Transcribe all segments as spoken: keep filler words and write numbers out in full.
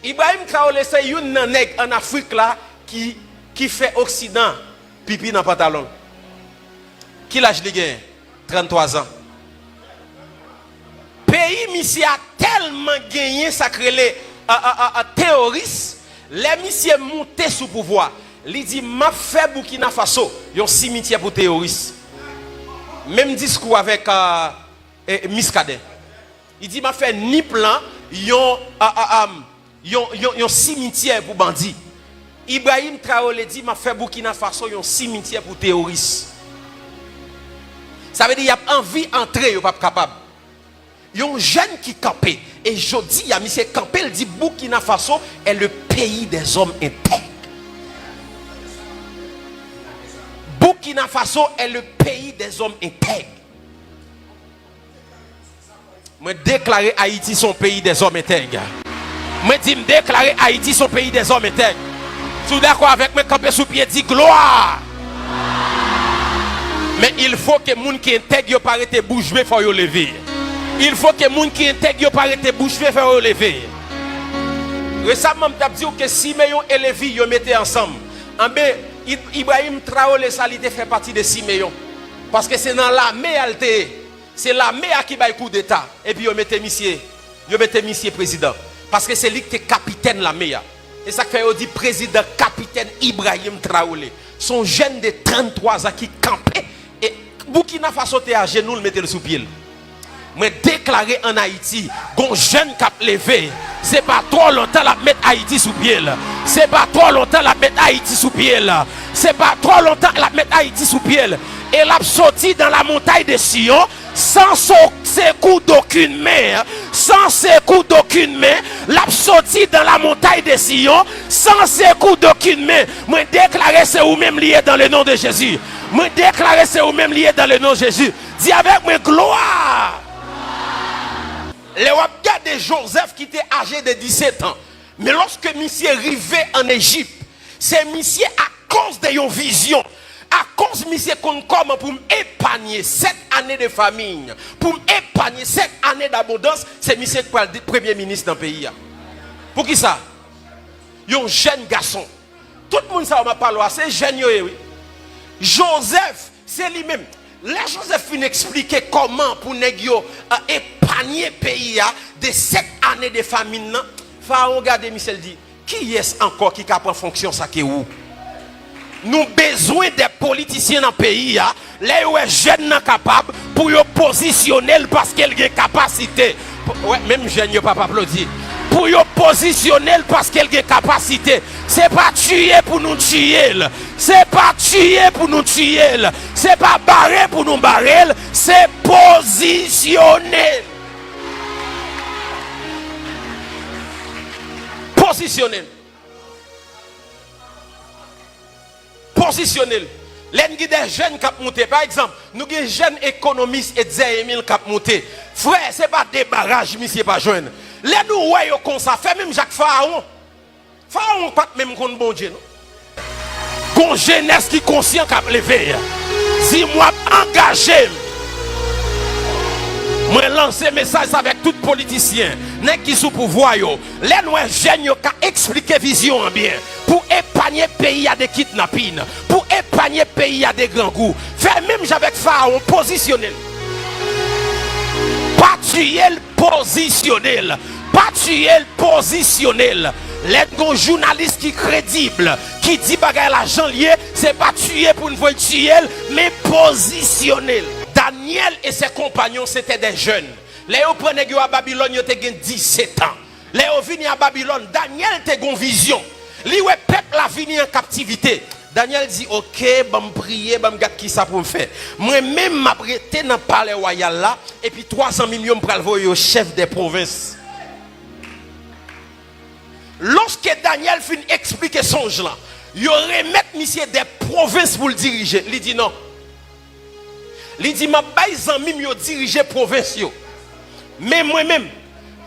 Ibrahim Traoré se youn nan nèg ann Afrik la ki, ki fè Oksidan pipi nan pantalon l. Ki laj li genyen? Tranntwa zan. Peyi misye a tèlman genyen sa k rele, a, a, a, a, teyoris, lè misye moute sou pouvwa, li di, "M ap fè Burkina Faso yon simityè pou teyoris." Menm diskou avèk, a, e, Muscadin. Li di, "M ap fè Nip lan yon, a, a, a, yon, yon, yon simityè pou bandi." Ibrahim Traoré di, "M ap fè Burkina Faso yon simityè pou teyoris." Sa vle di, y ap anvi antre, yo p ap kapab. Yon jèn ki kanpe, e jodi a, misye kanpe, l di, "Burkina Faso est le pays des hommes intègres." Burkina Faso est le pays des hommes intègres. Mwen deklare Ayiti se yon peyi dèzòm entèg. Mwen di, m deklare Ayiti se yon peyi dèzòm entèg. Si w dakò avèk mwen, kanpe sou pye, di, "Glwa!" Men il faut que moun ki entèg yo pa rete bouch be, fò yo leve. Il faut que moun ki entèg yo pa rete bouch be, fò yo leve. Resaman, m t ap di w ke Simeyon e Levi, yo mete ansanm. Anben, I-, Ibrahim Traoré sa, li te fè pati de Simeyon. Paske se nan lame a l te ye. Se lame a ki bay koudeta. Epi yo mete misye, yo mete misye prezidan. Paske se li ki te kapitèn lame a. E sa k fè yo di prezidan kapitèn Ibrahim Traoré. Se yon jèn de tranntwa zan ki kanpe. E Burkina Faso te ajenou, l mete l sou pye l. Mwen deklare ann Ayiti, gon jèn k ap leve. Se pa twò lontan l ap met Ayiti sou pye l. Se pa twò lontan l ap met Ayiti sou pye l. Se pa twò lontan l ap met Ayiti sou pye l. Et l ap soti dans la montagne de Sion, sans se-, secours d'aucune main, sans secours d'aucune main, l ap soti dans la montagne de Sion, sans secours d'aucune main. Mwen deklare se ou menm li ye dans le nom de Jésus. Mwen deklare se ou menm li ye dans le nom de Jésus. Di avèk mwen, "Glwa!" Lè w ap gade Jozèf ki te aje de disèt an, men lòske misye rive ann Ejip, se misye akoz de yon vizyon, akoz misye konn kòman pou m epanye sèt ane de fami, pou m epanye sèt ane dabondans, se misye ki pral de-, premye minis nan peyi a. Poukisa? Yon jèn gason. Tout moun sa yo m ap pale w a, se jèn yo ye, wi. Jozèf, se li menm. Lè Jozèf fin eksplike kòman pou nèg yo, a, epanye peyi a de sèt ane de famin nan, Farawon gade misye, l di, "Kiyès ankò ki ka pran fonksyon sa ke ou?" Nou bezwen de politisyen nan peyi a, lè yo wè jèn nan kapab, pou yo pozisyone l paske l gen kapasite. Wè, menm jèn yo p ap aplodi. Pou yo pozisyone l paske l gen kapasite. Se pa tiye pou nou tiye l. Se pa tiye pou nou tiye l. Se pa bare pou nou bare l. Se pozisyone l. Pozisyone l. Pozisyone l. Lè n gen de jèn k ap moute, pa egzanp, nou gen jèn ekonomis Etzer Emile k ap moute. Frè, se pa debaraj misye pa jwenn. Lè nou wè yo konsa, fè menm jan ak Farawon. Farawon pa t menm konn Bondye, non. Gon jenès ki konsyan k ap leve. Di, "M w ap angaje m." Mwen lanse mesaj sa avèk tout politisyen, nèg ki sou pouvwa yo. Lè n wè jèn yo ka eksplike vizyon an byen, pou epanye peyi a de kidnapin, pou epanye peyi a de grangou, fè menm jan avèk Farawon, pozisyone l. Pa tiye l, pozisyone l. Pa tiye l, pozisyone l. Lè n gon jounalis ki kredib, ki di bagay la jan l ye, se pa tiye pou n voye tiye l, men pozisyone l. Daniel et ses compagnons, c'était des jeunes. Lè yo pran nèg yo a Babilòn, yo te gen disèt an. Lè yo vini a Babilòn, Danyèl te gon vizyon. Li wè pèp la vini an kaptivite. Danyèl di, "Oke, ban m priye, ban m gad kisa pou m fè. Mwen menm, m ap rete nan palè wayal la, epi twa zanmi m yo, m pral voye yo chèf dè pwovens." Lòske Danyèl fin eksplike sonj lan, yo remèt misye dè pwovens pou l dirije. Li di, "Non." Li di, "M ap bay zanmi m yo dirije pwovens yo. Men mwen menm,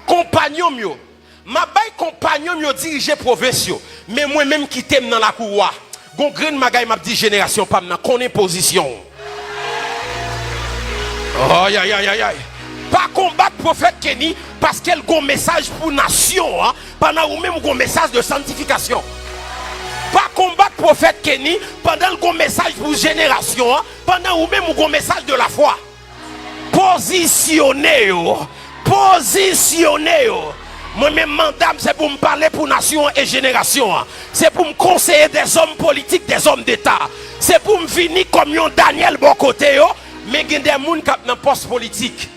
konpanyon m yo, m ap bay konpanyon m yo dirije pwovens yo. Men mwen menm, kite m nan lakou wa." Gon grenn bagay m ap di jenerasyon pa m nan, konnen pozisyon w. Ayayayayay. Pa konbat pwofèt Kenny, paske l gon mesaj pou nasyon an, pandan ou menm ou gon mesaj de sanntifikasyon. Pa konbat pwofèt Kenny pandan l gon mesaj pou jenerasyon an, pandan ou menm ou gon mesaj de lafwa. Pozisyone yo. Pozisyone yo. Mwen menm manda m se pou m pale pou nasyon an e jenerasyon an. Se pou m konseye dèzòm politik, dèzòm deta. Se pou m vini kòm yon Danyèl bò kote yo, men gen de moun k ap nan pòs politik.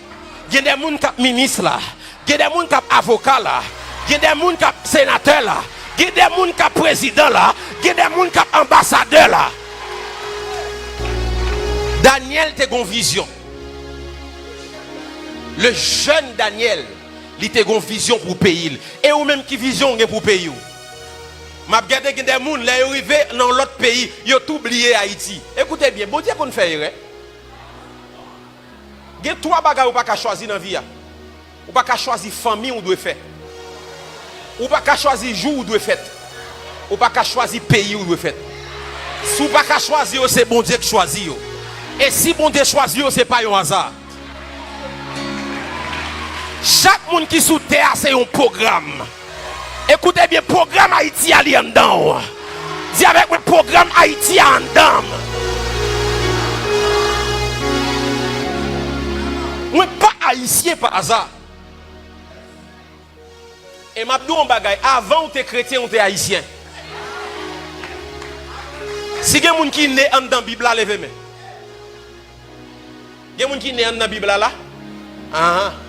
Gen de moun k ap minis la. Gen de moun k ap avoka la. Gen de moun k ap senatè la. Gen de moun k ap prezidan la. Gen de moun k ap anbasadè la. Danyèl te gon vizyon. Le jeune Daniel, li te gon vizyon pou peyi l. E ou menm, ki vizyon w gen pou peyi w? M ap gade gen de moun, lè yo rive nan yon lòt peyi, yo tou bliye Ayiti. Ekoute byen, Bondye konn fè erè. Gen twa bagay ou pa ka chwazi nan vi a. Ou pa ka chwazi fanmi ou dwe fè. Ou pa ka chwazi jou ou dwe fèt. Ou pa ka chwazi peyi ou dwe fèt. Si w pa ka chwazi yo, se Bondye k chwazi yo. E si Bondye chwazi yo, se pa yon aza. Chak moun ki sou tè a, se yon pwogram. Ekoute byen, pwogram Ayiti a, li anndan w. Di avèk mwen, pwogram Ayiti a anndan m. Mwen pa ayisyen pa aza. E m ap di w yon bagay, avan w te kretyen, w te ayisyen. Si gen moun ki ne anndan Bib la, leve men. Gen moun ki ne anndan Bib la la? Ahan.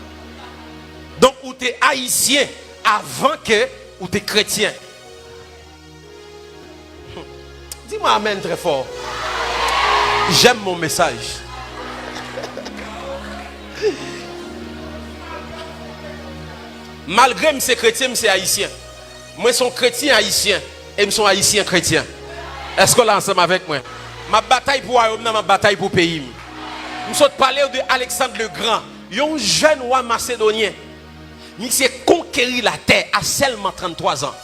Donk, ou te ayisyen avan ke ou te kretyen. Di mwen amèn trè fò. J'aime mon message. Malgre m se kretyen, m se ayisyen. Mwen se yon kretyen ayisyen e m se yon ayisyen kretyen. Èske w la ansanm avèk mwen? M ap batay pou wayòm nan, m ap batay pou peyi m. M sot pale w de Alexandre le Grand, yon jèn wa masedonyen. Misye konkeri latè a sèlman tranntwa zan.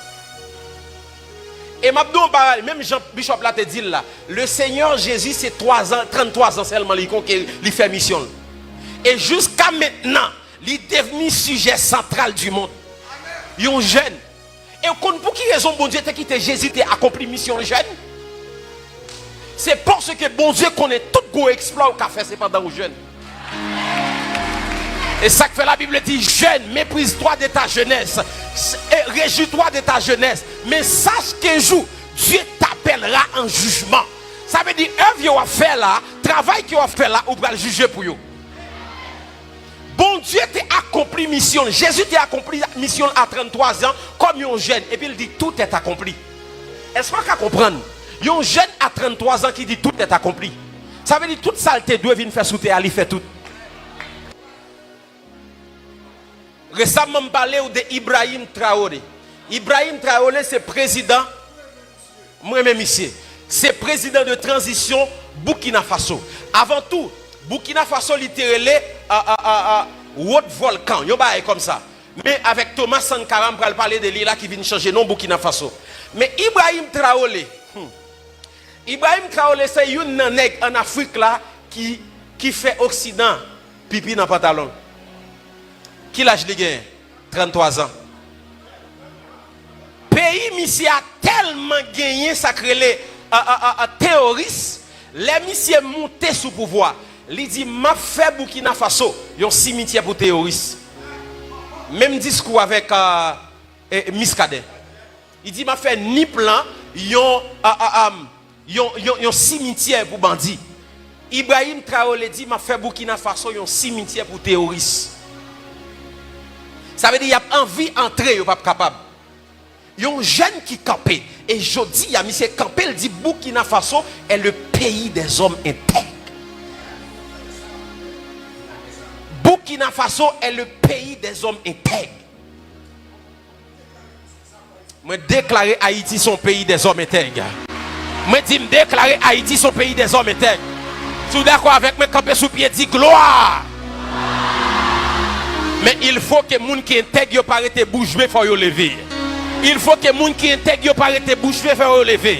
E m ap di w yon bagay, menm jan Bishop la te di l la, le Senyè Jezi se twa zan, tranntwa zan sèlman li konkeri, li fè misyon l. E jiska mentnan, li devni sijè santral di mond. Yon jèn. E w konn pou ki rezon Bondye te kite Jezi te akonpli misyon l jèn? Se paske Bondye konnen tout gwo eksplwa w ka fè se pandan w jèn. E sa k fè Labib di, jeune, méprise-toi de ta jeunesse, et réjouis-toi de ta jeunesse, mais sache qu'un jour Dieu t'appellera en jugement. Sa vle di, èv yo w ap fè la, travay ke w ap fè la, ou pral jije pou yo. Bondye te akonpli misyon l. Jezi te akonpli misyon l a tranntwa zan kòm yon jèn, epi l di, tout est accompli. Èske w ka konprann? Yon jèn a tranntwa zan ki di, tout est accompli. Sa vle di, tout sa l te dwe vin fè sou tè a, li fè tout. Resaman, m pale w de Ibrahim Traoré. Ibrahim Traoré se prezidan, mwen renmen misye, se prezidan de tranzisyon Burkina Faso. Avan tou, Burkina Faso, li te rele, a, a, a, a, Wòt Vòlkan, yon bagay kòmsa. Men avèk Thomas Sankara, m pral pale de li la, ki vin chanje non Burkina Faso. Men Ibrahim Traoré, hmm, Ibrahim Traoré se youn nan nèg ann Afrik la ki, ki fè Oksidan pipi nan pantalon l. Ki laj li genyen? Tranntwa zan. Peyi misye a tèlman genyen sa k rele, a, a, a, a, teyoris, lè misye moute sou pouvwa, li di, m ap fè Burkina Faso yon simityè pou teyoris. Menm diskou avèk, a, e, Muscadin. Li di, m ap fè Nip lan yon, a, a, a, yon, yon, yon simityè pou bandi. Ibrahim Traoré di, m ap fè Burkina Faso yon simityè pou teyoris. Sa vle di, y ap anvi antre, yo p ap kapab. Yon jèn ki kanpe, e jodi a, misye kanpe, l di, Burkina Faso est le pays des hommes intègres. Burkina Faso est le pays des hommes intègres. Mwen deklare Ayiti se yon peyi dèzòm entèg. Mwen di, m deklare Ayiti se yon peyi dèzòm entèg. Si w dakò avèk mwen, kanpe sou pye, di, glwa! Men il faut que moun ki entèg yo pa rete bouch be, fò yo leve. Il faut que moun ki entèg yo pa rete bouch be, fò yo leve.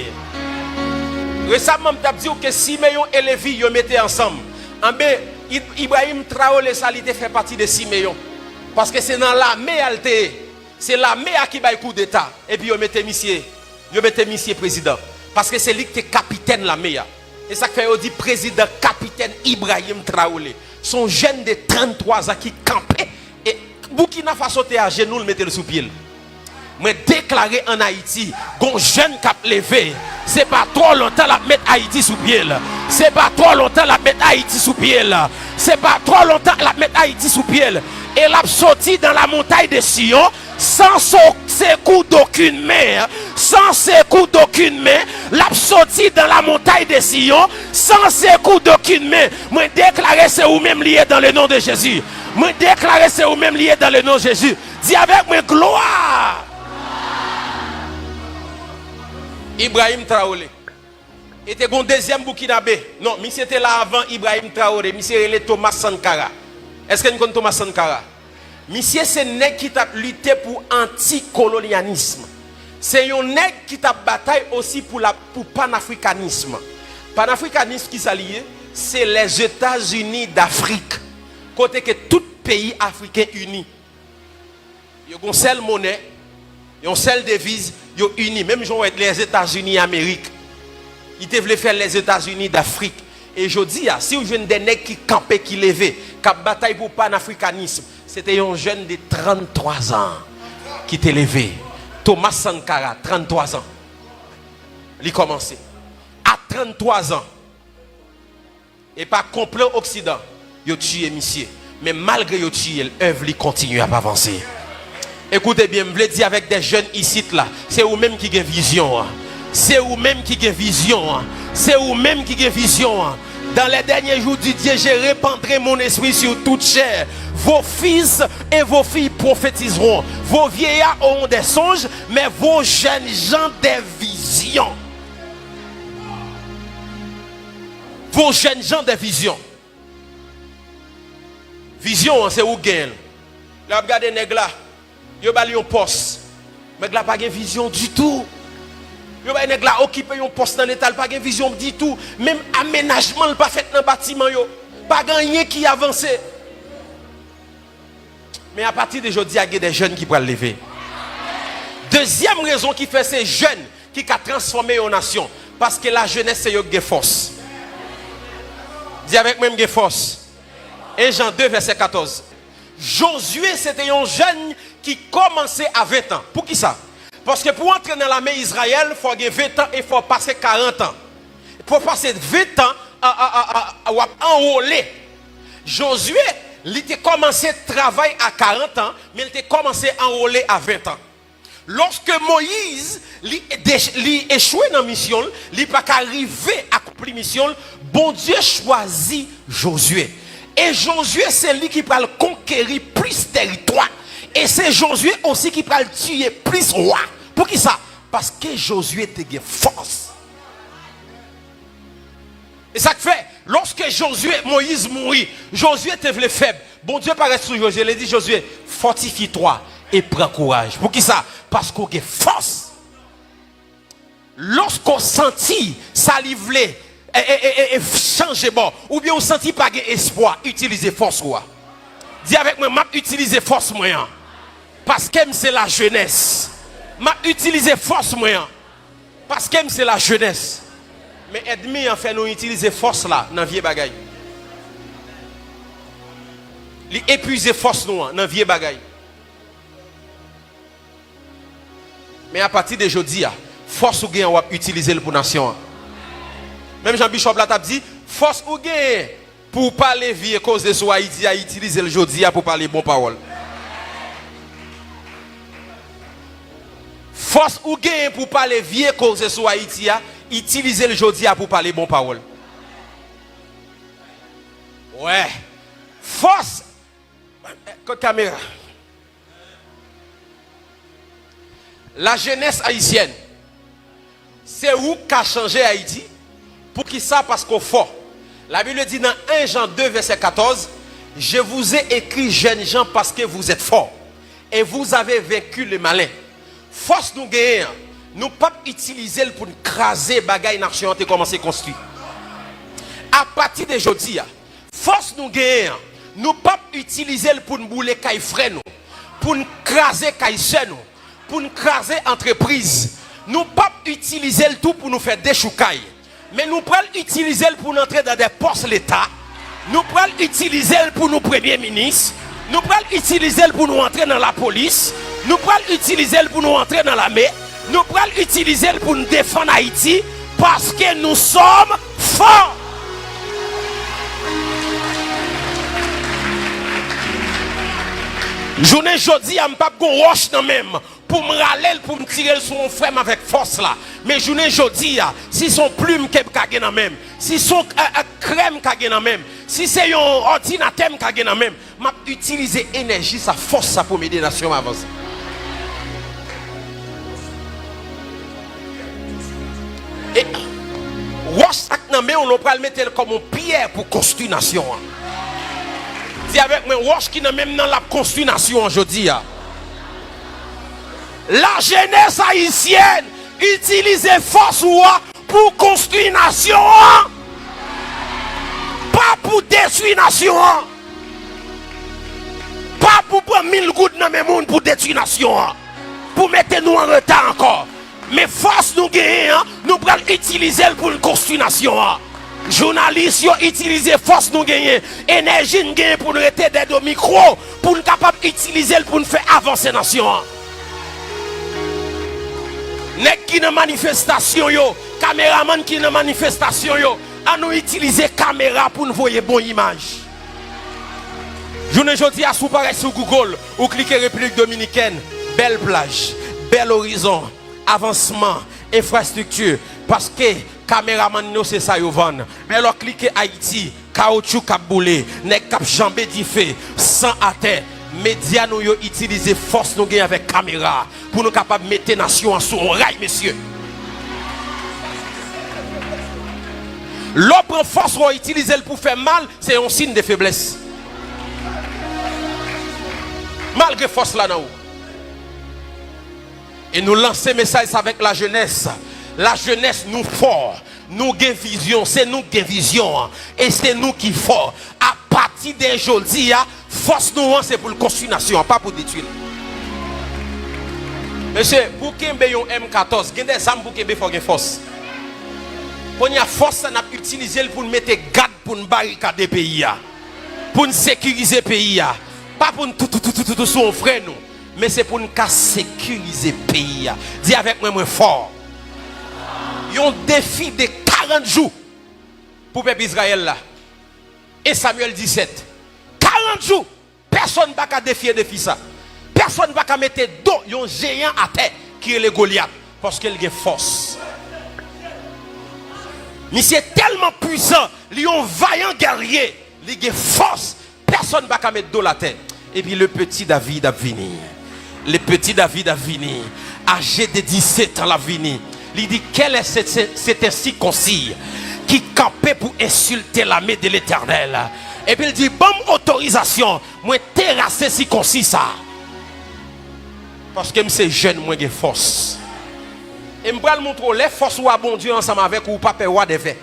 Resaman, m t ap di w ke Simeyon e Levi, yo mete ansanm. Anben, I-, Ibrahim Traoré sa, li te fè pati de Simeyon. Paske se nan lame a l te ye. Se lame a ki bay koudeta. Epi yo mete misye, yo mete misye prezidan. Paske se li ki te kapitèn lame a. E sa k fè yo di prezidan kapitèn Ibrahim Traoré. Se yon jèn de tranntwa zan ki kanpe. E Burkina Faso te ajenou, l mete l sou pye l. Mwen deklare ann Ayiti, gon jèn k ap leve. Se pa twò lontan l ap met Ayiti sou pye l. Se pa twò lontan l ap met Ayiti sou pye l. Se pa twò lontan l ap met Ayiti sou pye l. E l ap soti dans la montagne de Sion, sans se- secours d'aucune main, sans secours d'aucune main, l ap soti dans la montagne de Sion, sans secours d'aucune main. Mwen deklare se ou menm li ye dans le nom de Jésus. Mwen deklare se ou menm li ye dans le nom de Jésus. Di avèk mwen, glwa! Ibrahim Traoré. E te gon dezyèm Bukinabe. Non, misye te la avan Ibrahim Traoré. Misye rele Thomas Sankara. Èske n konn Thomas Sankara? Misye se nèg ki t ap lite pou antikolonyanism. Se yon nèg ki t ap batay osi pou la, pou panafrikanism. Panafrikanism, ki sa li ye? Se Lèzetazini Dafrik. Kote ke tout peyi afriken ini. Yo gon sèl monè, yon sèl deviz, yo ini. Menm jan w wè Lèzetazini Amerik, li te vle fè Lèzetazini Dafrik. E jodi a, si w jwenn de nèg ki kanpe, ki leve, k ap batay pou panafrikanism, se te yon jèn de tranntwa zan ki te leve. Thomas Sankara, tranntwa zan. Li kòmanse. A tranntwa zan, e pa konplo Oksidan, yo tiye misye. Men malgre yo tiye l, èv li kontinye ap avanse. Ekoute byen, m vle di avèk de jèn isit la, se ou menm ki gen vizyon an. Se ou menm ki gen vizyon an. Se ou menm ki gen vizyon an. Dans les derniers jours, dit Dieu, je répandrai mon esprit sur toute chair. Vos fils et vos filles prophétiseront. Vos vieillards auront des songes, mais vos jeunes gens des visions. Vos jeunes gens des visions. Vizyon an, se ou k genyen l. Lè w ap gade nèg la, yo ba l yon pòs. Nèg la pa gen vizyon ditou. Yo bay nèg la okipe yon pòs nan Leta, l pa gen vizyon ditou. Menm amenajman l pa fèt nan batiman yo. Pa gen anyen ki avanse. Men apati de jodi a, gen de jèn ki pral leve. Dezyèm rezon ki fè se jèn ki ka transfòme yon nasyon, paske lajenès se yo k gen fòs. Di avèk mwen, m gen fòs. En Jan de, vèsè katòz. Jozye se te yon jèn ki kòmanse a ven tan. Poukisa? Paske pou w antre nan lame Izrayèl, fò w gen ven tan e fò w pase karant an. Fò w pase ven tan a, a, a, a, w ap anwole. Jozye, li te kòmanse travay a karant an, men li te kòmanse anwole a ven tan. Lòske Moyiz, li, dech- li echwe nan misyon l, li pa ka rive akonpli misyon l, Bondye chwazi Jozye. E Jozye, se li ki pral konkeri plis tèritwa. E se Jozye osi ki pral tiye plis wa. Poukisa? Paske Jozye te gen fòs. E sa k fè, lòske Jozye, Moyiz mouri, Jozye te vle fèb. Bondye parèt sou Jozye, li di Jozye, fòtifye twa e pran kouraj. Poukisa? Paske w gen fòs. Lòske w santi sa li vle, e, e, e, e, e chanje bò, oubyen w santi pa gen espwa, itilize fòs ou a. Di avèk mwen, m ap itilize fòs mwen an. Paske m se lajenès. M ap itilize fòs mwen an. Paske m se lajenès. Men ènmi an fè nou itilize fòs la nan vye bagay. Li epuize fòs nou an nan vye bagay. Men apati de jodi a, fòs ou gen an, w ap itilize l pou nasyon an. Menm jan bichòp la t ap di, fòs ou genyen pou w pale vye koze sou Ayiti a, itilize l jodi a pou pale bon pawòl. Fòs ou genyen pou w pale vye koze sou Ayiti a, itilize l jodi a pou w pale bon pawòl. Wè. Fòs. Kot kamera? Lajenès ayisyèn, se ou k ka chanje Ayiti. Poukisa? Paske w fò. Labib di nan en Jan de, vèsè katòz, Je vous ai écrit, jeunes gens, parce que vous êtes forts, et vous avez vaincu le malin. Fòs nou genyen an, nou p ap itilize l pou n kraze bagay nasyon an te kòmanse konstwi. Apati de jodi a, fòs nou genyen an, Nou p ap itilize l pou n boule kay frè nou, pou n kraze kay sè nou, pou n kraze antrepriz. Nou p ap itilize l tou pou nou fè dechoukay. Men nou pral itilize l pou n antre nan de pòs leta. Nou pral itilize l pou nou premye minis. Nou pral itilize l pou nou antre nan lapolis. Nou pral itilize l pou nou antre nan lame. Nou pral itilize l pou n defann Ayiti, paske nous sommes forts. Jounen jodi a, m p ap gon wòch nan men m pou m rale l, pou m tire l sou yon frè m avèk fòs la. Men jounen jodi a, si se yon plim ke m ka gen nan men m, si se yon, e, e, krè m ka gen nan men m, si se yon òdinatè m ka gen nan men m, m ap itilize enèji sa, fòs sa pou m ede nasyon m avanse. E wòch sa k nan men w, nou pral mete l kòm yon pyè pou konstwi nasyon an. Di avèk mwen, wòch ki nan men m nan, l ap konstwi nasyon an jodi a. Lajenès ayisyèn, itilize fòs ou a pou konstwi nasyon an. Pa pou detwi nasyon an. Pa pou pran mil goud nan men moun pou detwi nasyon an, pou mete nou an reta ankò. Men fòs nou genyen an, nou pral itilize l pou n konstwi nasyon an. Jounalis yo, itilize fòs nou genyen, enèji n genyen pou n rete dèyè do mikwo, pou n kapab itilize l pou n fè avanse nasyon an. Nèg ki nan manifestasyon yo, kameramann ki nan manifestasyon yo, ann nou itilize kamera pou n voye bon imaj. Jounen jodi a, si w parèt sou Google, ou klike Repiblik Dominikèn, bèl plaj, bèl orizon, avansman, enfrastrikti, paske kameramann yo se sa yo vann. Men lè w klike Ayiti, kawotchou k ap boule, nèg k ap janbe dife, san atè. Medya nou yo itilize fòs nou gen avèk kamera pou nou kapab mete nasyon an sou yon ray, mesye. Lè w pran fòs ou itilize l pou fè mal, se yon siy de feblès. Malgre fòs la nan ou. E nou lanse mesaj sa avèk lajenès. Lajenès, nou fò. Nou gen vizyon. Se nou k gen vizyon an. E se nou ki fò. Apati de jodi a, fòs nou an se pou l konstwi nasyon an, pa pou detwi l. Mesye, pou kenbe yon M katòz, gen de zam pou kenbe, fò gen fòs. Kounye a, fòs sa, n ap itilize l pou n mete gad, pou n barikade peyi a, pou n sekirize peyi a. Pa pou n tou, tou, tou, tou, tou, tou sou yon frè nou, men se pou n ka sekirize peyi a. Di avèk mwen, mwen fò. Yon defi de karant jou pou pèp Izrayèl la. En Samyèl disèt. Karant jou. Pèsonn pa ka defye defi sa. Pèsonn pa ka mete do yon jeyan atè ki rele Golyat, paske l gen fòs. Misye tèlman pwisan, li yon vayan gèrye, li gen fòs, pèsonn pa ka met do l atè. Epi le petit David ap vini. Le petit David ap vini. Aje de disèt an, l ap vini. Li di, quel est cet, cet, cet incirconcis qui campait pour insulter l'armée de l'Éternel? Epi l di, ban m otorizasyon, mwen terase sikonsi sa. Paske m se jèn, mwen gen fòs. E m pral montre w, lè fòs ou a Bondye ansanm avèk ou, ou pa pè wa dèvè.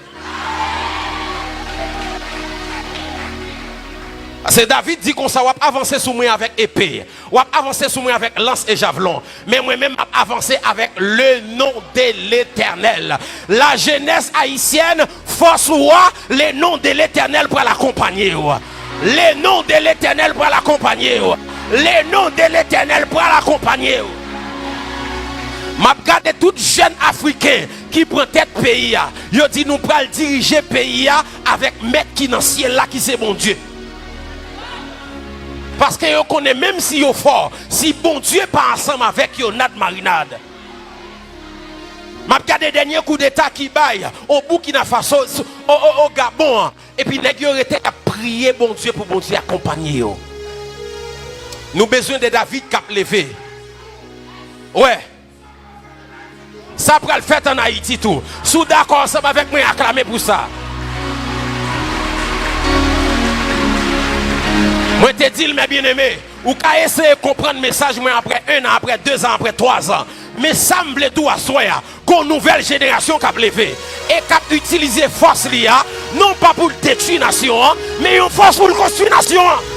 Paske David di konsa, w ap avanse sou mwen avèk epe, w ap avanse sou mwen avèk lans e javlon, men mwen menm m ap avanse avèk le non de Letènèl. Lajenès ayisyèn, fòs ou a, le non de Letènèl pral akonpanye w. Le non de Letènèl pral akonpanye w. Le non de Letènèl pral akonpanye w. M ap gade tout jèn afriken ki pran tèt peyi a. Yo di nou pral dirije peyi a avèk mèt ki nan syèl la, ki se Bondye. Paske yo konnen menm si yo fò, si Bondye pa ansanm avèk yo, nad marinad. M ap gade dènye koudeta ki bay o Burkina Faso, o, o, o Gabon an. Epi nèg yo rete ap priye Bondye pou Bondye akonpanye yo. Nou bezwen de David k ap leve. Wè. Sa pral fèt ann Ayiti tou. Si w dakò ansanm avèk mwen, aklame pou sa. Mwen te di l, mes bien-aimés, ou ka eseye konprann mesaj mwen apre en an, apre de zan, apre twa zan. Men sa m vle di w aswè a, gon nouvèl jenerasyon k ap leve e k ap itilize fòs li a, non pa pou l detwi nasyon an, men yon fòs pou l konstwi nasyon an.